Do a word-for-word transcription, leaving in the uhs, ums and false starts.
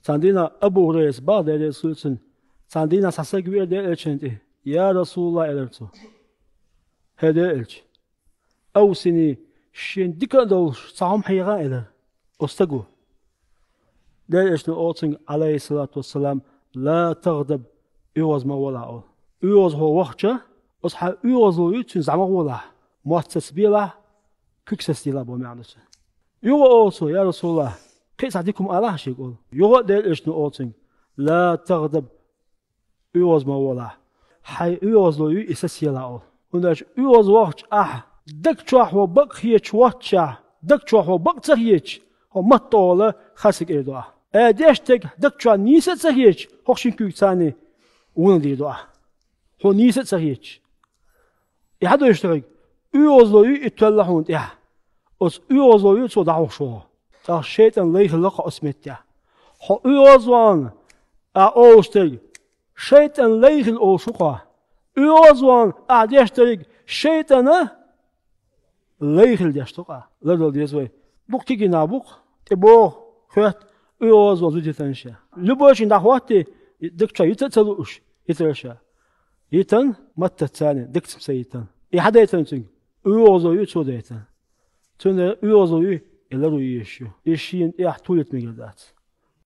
Цхьан дийнахь Абу Хурайрас бах, Дела реза хуьлда цунна, цхьан дийнахь цхьа саг веара Дела Элчанна тӀе: «Я Расулаллах», — элира цо. «ХӀей Дела Элча, авсини, шена дика а долуш, цхьа хӀума хьеха», — элира оцу стага. Дела Элчано олу цуьнга, Ӏалайхиссалату вассалам: «Ла тагъдаб, оьгӀаз ма волахь», — олу. ОьгӀаз хьо вахча, оцу хьайн оьгӀазло юй, цуьнца дӀа ма гӀолахь, мотт сацабелахь, куьг сацаделахь боху маьӀна ду цуьнан. Юха олу цо: «Я Расулаллах, кхин а цхьа дика хӀума алахь шега», — олу. Юха а Дела Элчано олу цуьнга: «Ла тагъдаб, оьгӀаз ма волахь, хьайн оьгӀазло юй, и сацаелахь», — олу. ХӀунда аьлча оьгӀаз вахча ахь, даг чохь хьо бакъ хеташ воццушехь, даг чохь хьо бакъ ца хеташ, хьо матта гӀолахь харцаг эр ду ахь. Ай деш дерг даг чохь нийса а ца хеташ, хӀокху шина куьйгаца вуно дийр ду ахь. Хьо нийса а ца хеташ. И хьан ду иштта хьоьга? ОьгӀазло юй и тоьлла хьуна тӀехь. Оцу оьгӀазло юй цо дӀахьош вогӀу. ТӀаккха шайтӀан лай хилла-кх оцу меттехь. Хьо оьгӀаз вахана ахь олуш дерг шайтӀан лай хилла олуш ву-кх ахь. ОьгӀаз вахана ахь деш дерг шайтӀана лай хилла деш ду-кх ахь. Лардала деза вай. Дукха кегий нах бу-кх, тӀебогӀу, хоьтту, оьгӀаз вахана зуда йитина ша. Любой шина дӀахӀоттий, даг чохь йита а ца лууш, йитира ша. Йитина, маттаца царна дагца ца йитина. И хьан дайтина цуьнга? ОьгӀазло юй цо дайтина. Цундела оьгӀазло юй, и ларъян езаш ю. И шена тӀехь тулуьйту мегар дац.